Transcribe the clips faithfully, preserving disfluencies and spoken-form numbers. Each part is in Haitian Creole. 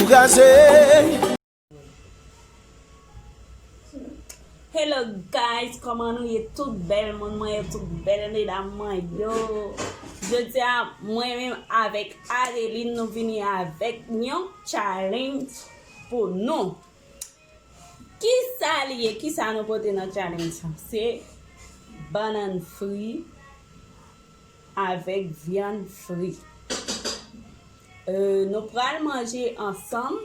Gaze. Hello guys, kòman nou ye? Tout bèl moun mwen yo, tout bèl medam mwen yo. Jodi a, mwen menm avèk Adeline, nou vini avèk yon challenge pou nou. Kisa li ye? Kisa nou pote nan challenge sa? Se bannann fri avèk vyann fri. Euh, nou pral manje ansanm.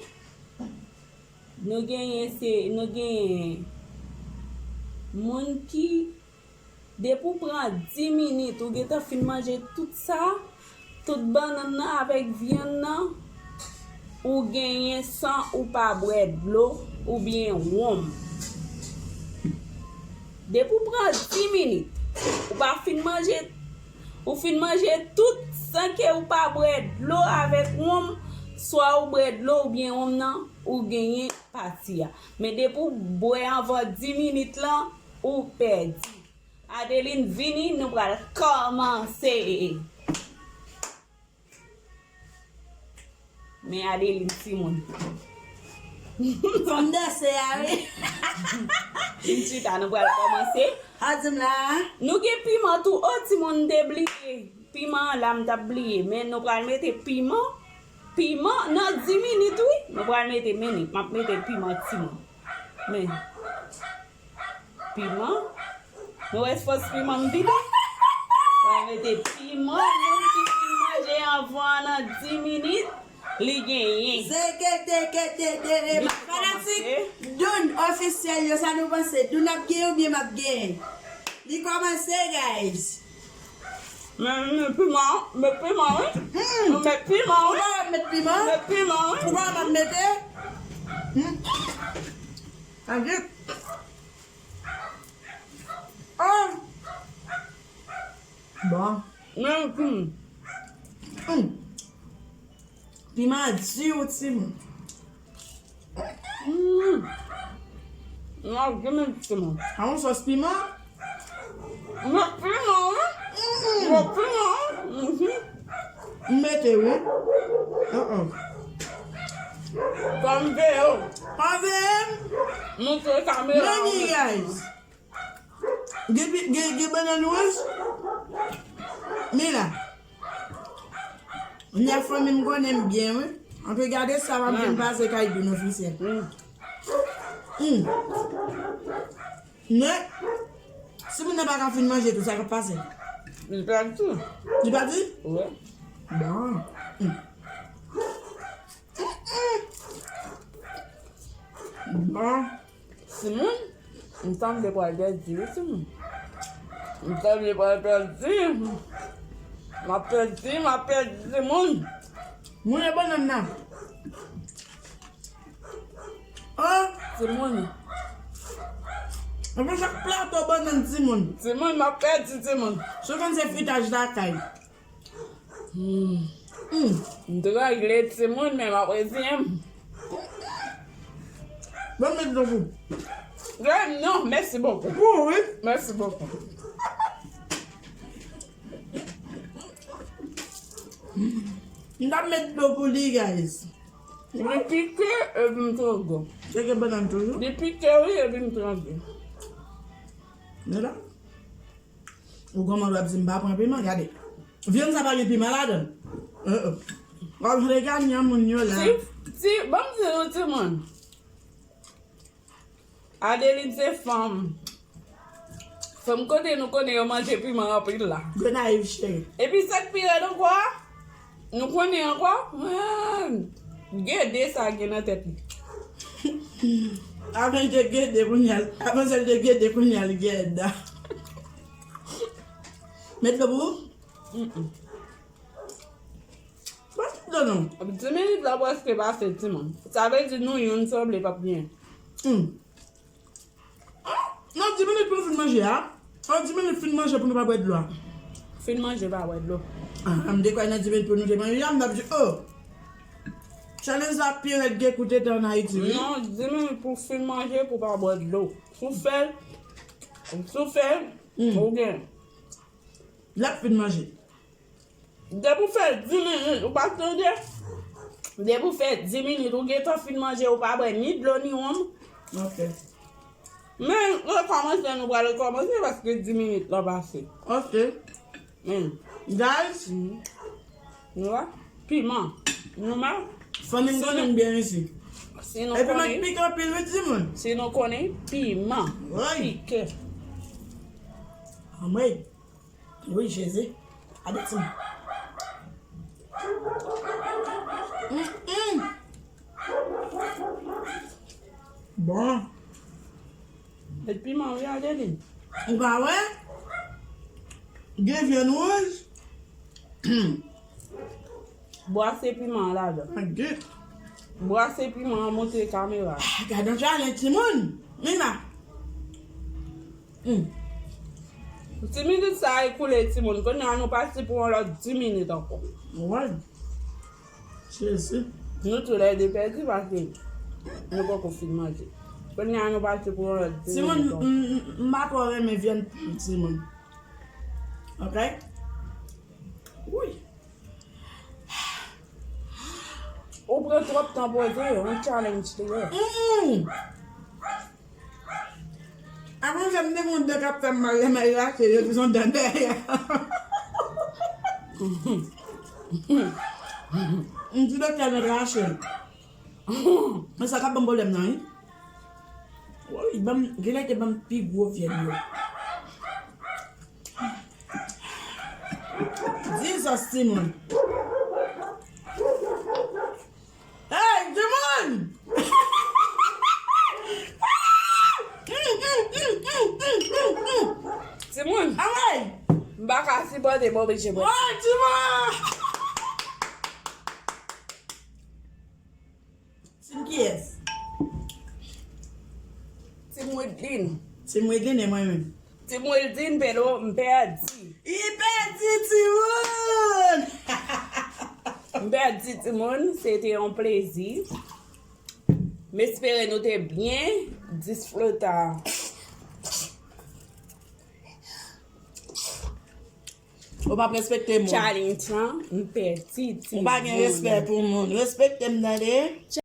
Nou genyen se, nou genyen moun ki, depi w pran dis minit, ou gentan fin manje tout sa, tout bannann nan avèk vyann nan, ou genyen san ou pa bwè dlo oubyen wonm. Depi w pran dis minit, ou pa fin manje, ou fin manje tout san ke ou pa bwè dlo avèk wonm, swa ou bwè dlo oubyen wonm nan, ou genyen pati a. Men depi w bwè anvan dis minit lan, ou pèdi. Adeline vini, nou pral kòmanse. Men Adeline timoun. Fanm danse a wi. Vin chita, nou pral kòmanse. A di m la. Nou gen piman tou. O timoun, m te bliye. Piman an la, m t ap bliye. Men nou pral mete piman. Piman nan dis minit wi. Nou pral mete, men m ap mete piman timoun. Men. Piman. Nou wè fòs piman m vide? Mwen mete piman, moun ki fin manje anvan nan dis minit, li genyen. Zekete kete dere. Fanatik Doun ofisyèl yo, sa nou panse? Doun ap genyen oubyen m ap genyen? Li kòmanse, guys. Men, men piman, men piman wi. Hmm. Men piman wi. Ou pa wè m met piman? Men piman wi. Ou pa wè m ap mete? Hmm. Sa vit. Ah. Bon. Men, hmm. Hmm. Piman an di wi timoun. Hmm. Nan di minit timoun. A yon sòs piman? Met piman wi. Mm-mm. Met piman wi. Mhm. M mete wi. Uh-uh. Fò m veye w. Pa veye m. Montre kamera. Mami, guys. Gen, gen, gen bannann wouj? Mila. Nèf fanmi m konnen m byen, wi. Antre gade sa, m ap vin pase kay Doun ofisyèl. Mm. Men, si moun nan pa ka fin manje tou, sa k ap pase? Li pèdi. Li pèdi? Wi. Bon. Mm. Bon. Timoun, m sanble pral pèdi wi timoun. M sanble pral pèdi. M ap pèdi, m ap pèdi timoun. Moun e bannann nan. Oh! Timoun. Anpil chak plato bannann timoun. Timoun, m ap pèdi timoun. Sou konn se fritaj lakay. Hmm. Hmm. M trangle timoun, men m ap reziyen m. Bon, met dlo pou. Gra, non, mèsi bokou. Pou, wi. Mèsi bokou. M t ap met dlo pou li, guys. Li pike, epi m trangle. Cheke bannann toujou. Li pike, wi, epi m trangle. Men la. Ou kòman w ap di m pa pran piman? Gade. Vyann sa pa gen piman ladan l. Uh-uh. W ap reganyan moun yo la. Ti, ti, ban m di nou timoun. Adeline se fanm. Fanm kote nou konnen yo manje piman anpil la. Gonayiv cheri. Epi sa k pi rèd ankò a, nou konnen ankò, ah, gede sa gen nan tèt li. Avan l te gede kounye a, avan sa l te gede kounye a l gede. Met dlo pou ou? Mm-mm. Bon, non, non. Dis minit la prèske pase, timoun. Sa vle di nou youn sanble p ap byen. Hmm. Ah, nan dis minit pou nou fin manje a. Nan dis minit fin manje pou nou pa bwè dlo a. Fin manje, pa bwè dlo. Ah, m te kwè nan dis minit pou nou te manje a, m t ap di, oh. Challenge la pi rèd ke koute tan an Ayiti, wi. Non, dis minit pou fin manje, pou pa bwè dlo. Si w fè l, si w fè l, hmm, ou gen. L ap fin manje. Depi w fè dis minit, ou pa tande? Depi w fè dis minit, ou gentan fin manje, ou pa bwè ni dlo, ni wonm. Ok. Men, rekòmanse, nou pral rekòmanse paske dis minit lan pase. Ok. Men. Guys. Mhm. Nou wè? Piman. Nou mal? Fanmi m konnen m byen isi. Si nou konnen. Epi mwen pik anpil, wi, timoun. Si nou konnen, piman. Woy. Pike. Anmwey. Wi, Jezi. Gade ti. Mm, mm. Bon. Met piman wi, Adeline. Ou pa wè? Gen vyann wouj. Bwase piman an ladan. Ak gen. Bwase piman an, montre kamera. Gade yon challenge, timoun. Mina. Hmm. Dis minit sa a ekoule, timoun. Kounye a nou pati pou yon lòt dis minit ankò. Wi. Jezi. Nou toulède pèdi paske nou poko fin manje. Kounye a nou pati pou yon lòt dis minit ankò. Timoun, m, m, m pa twò renmen vyann poul, timoun. Ok? Wi. Ou pran twòp tan poze, yon challenge li ye. Mm-mm. Avan sa, m te gen yon dan k ap fè m mal, lè m al rache, yo di se yon dan dèyè. M di doktè mèt rache l. Men sa k ap ban m pwoblèm nan, wi. Wi, ban m, genlè te ban m pi gwo vyann yo. Jesus, timoun. Hey, timoun! Timoun. Anmwey! M pa ka sipòte, m oblije pran. Woy, timoun! Team kiyès? Team Widlin. Team Widlin e mwen menm. Team Widlin, Pelo, m pèdi. Li pèdi, timoun! M pèdi, timoun. Se te yon plezi. M espere nou te byen disfruta. Ou p ap respekte moun. Challenge lan, m pèdi, timoun. Ou pa gen respè pou moun. Respekte m, tande?